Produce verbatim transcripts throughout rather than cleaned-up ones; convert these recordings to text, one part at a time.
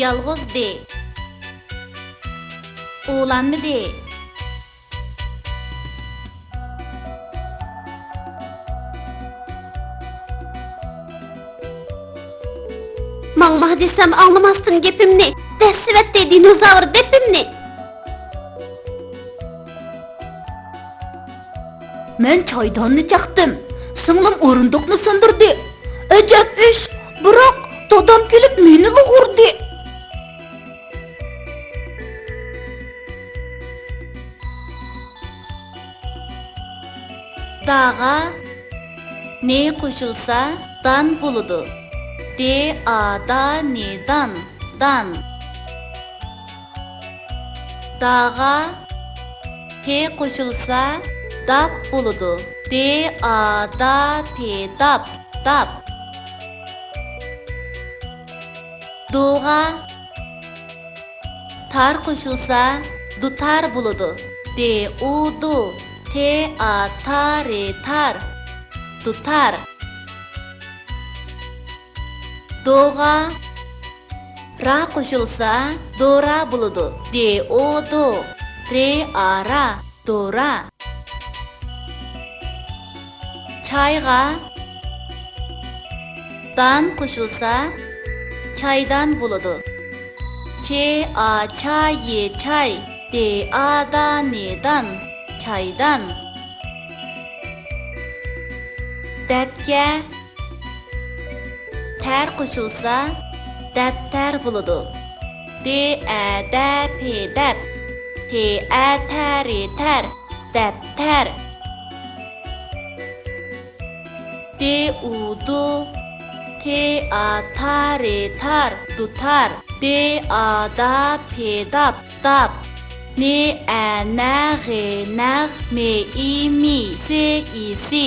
يالغۇزدى. ئۇلانمىدى. ماڭما دېسەم ئاڭلىماستىن گېپىمنى، دەسسىۋەتتى دىنوزاۋر دېپىمنى. مەن چايداننى چاقتىم، سىڭلىم ئورۇندۇقنى سىندۇردى. ئەجەب ئىش، بىراق دادام كېلىپ مېنىلا ئۇردى. داغا نى قوشۇلسا، دان بولىدۇ. دې ئا دا نى دان، دان. داغا پې قوشۇلسا، داپ بولىدۇ. دې ئا دا پې داپ، داپ. دوغا تار قوشۇلسا، دۇتار بولىدۇ. دې ئۇ دۇ، تې ئا تا رې تار، دۇتار. دوغا را قوشۇلسا، دورا بولىدۇ. دې ئۇ دۇ، رې ئا را، دورا. چايغا دان قوشۇلسا، چايدان بولىدۇ. چې ئا چا يې چاي، دې ئا دا نې دان، چايدان. دەپكە تەر قوشۇلسا، دەپتەر بولىدۇ. دې ئە دە پې دەپ، تې ئە تە رې تەر، دەپتەر. دې ئۇ دۇ، تې ئا تا رې تار، دۇتار. دې ئا دا پې داپ، داپ. نې ئە نە غې نەغ، مې ئى مى، سې ئى سى،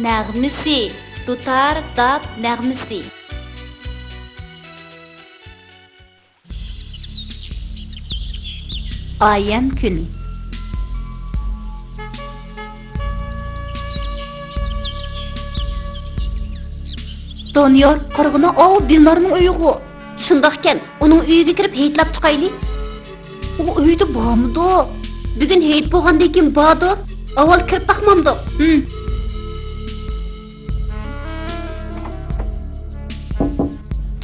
نەغمىسى. دۇتار داپ نەغمىسى. ئايەم كۈنى. دانىيار، قارىغىنا، ئاۋۇ دىلنارنىڭ ئۆيىغۇ. شۇنداقكەن، ئۇنىڭ ئۆيىگە كىرىپ ھېيتلاپ چىقايلى. ئۇ ئۆيدە بارمىدۇ؟ بۈگۈن ھېيت بولغاندىن كېيىن باردۇ. ئاۋۋال كىرىپ باقمامدۇق؟ ھىم.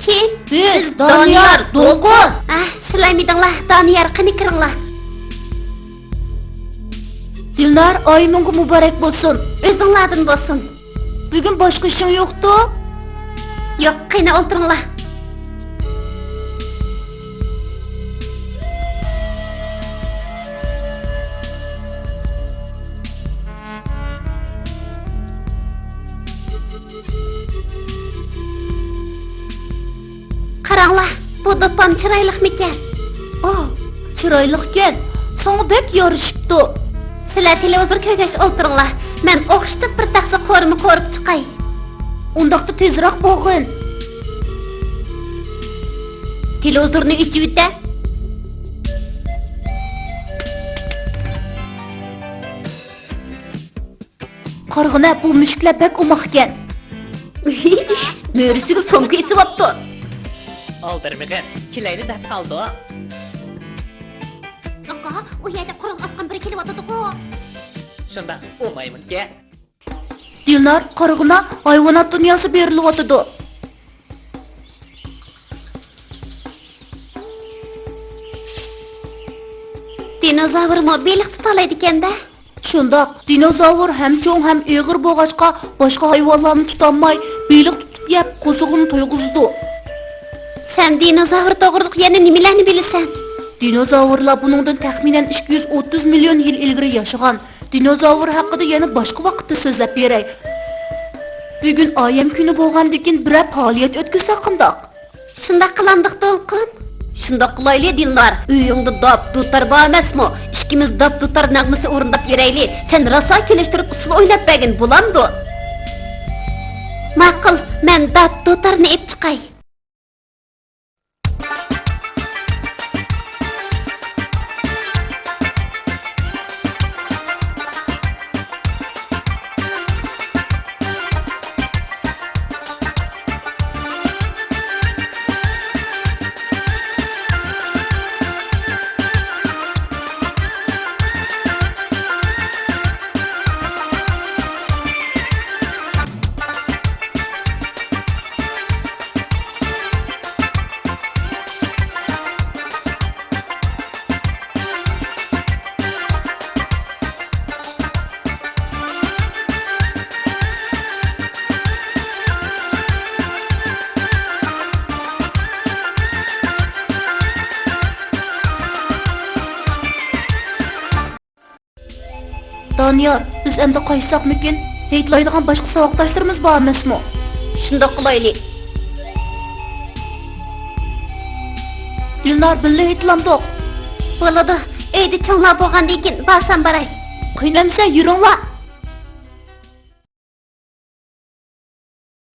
كىم؟ بىز، دانىيار، دولقۇن. ئەھ، سىلەرمىدىڭلار؟ دانىيار، قېنى كىرىڭلار. دىلنار، ئايىمىڭغا مۇبارەك بولسۇن. ئۆزۈڭلاردىن بولسۇن. بۈگۈن باشقا ئىشىڭ يوقتۇ؟ يوق، قېنى ئولتۇرۇڭلار. قاراڭلار، بۇ دوپپام چىرايلىقمىكەن؟ ئاھ، چىرايلىقكەن، ساڭا بەك يارىشىپتۇ. سىلەر تېلېۋىزور كۆرگەچ ئولتۇرۇڭلار، مەن ئوخشىتىپ بىر تەخسە قورۇما قورۇپ چىقاي. ئۇنداقتا تېزراق بولغىن. تېلېۋىزورنى ئېچىۋېتە. قارىغىنە، بۇ مۈشۈكلەر بەك ئوماقكەن. مۈرىسىگە سومكا ئېسىۋاپتۇ. ئالدىرىمىغىن، كېلەيلى دەپ قالدۇ. ئاكا، ئۇ يەردە قورال ئاسقان بىرى كېلىۋاتىدىغۇ. شۇنداق، ئۇ مايمۇنكەن. دىلنار، قارىغىنا، ھايۋانات دۇنياسى بېرىلىۋاتىدۇ. دىنوزاۋرمۇ بېلىق تۇتالايدىكەن-دە. شۇنداق، دىنوزاۋر ھەم چوڭ، ھەم ئېغىر بولغاچقا، باشقا ھايۋانلارنى تۇتالماي، بېلىق تۇتۇپ يەپ، قورسىقىنى تويغۇزىدۇ. سەن دىنوزاۋر توغرىلىق يەنە نېمىلەرنى بىلىسەن؟ دىنوزاۋرلار بۇنىڭدىن تەخمىنەن ئىككى يۈز ئوتتۇز مىليون يىل ئىلگىرى ياشىغان. دىنوزاۋر ھەققىدە يەنە باشقا ۋاقىتتا سۆزلەپ بېرەي. بۈگۈن ئايەم كۈنى بولغاندىكىن، بىرەر پائالىيەت ئۆتكۈزسەك قانداق؟ شۇنداق قىلامدۇق، دولقۇن. شۇنداق قىلايلى، دىلنار. ئۆيۈڭدە داپ، دۇتار بار ئەمەسمۇ؟ ئىككىمىز داپ، دۇتار نەغمىسى ئورۇنداپ يۈرەيلى. سەن راسا كېلىشتۈرۈپ ئۇسسۇل ئويناپ بەرگىن، بولامدۇ؟ ماقۇل، مەن داپ، دۇتارنى ئېلىپ چىقاي. دانىيار، بىز ئەمدى قايتساقمىكىن؟ ھېيتلايدىغان باشقا ساۋاقداشلىرىمىز بار ئەمەسمۇ؟ شۇنداق قىلايلى. دىلنار، بىللە ھېيتلامدۇق؟ بولىدۇ. ئۆيدە چوڭلار بولغاندىن كېيىن بارسام باراي. قىينالمىسا يۈرۈڭلار.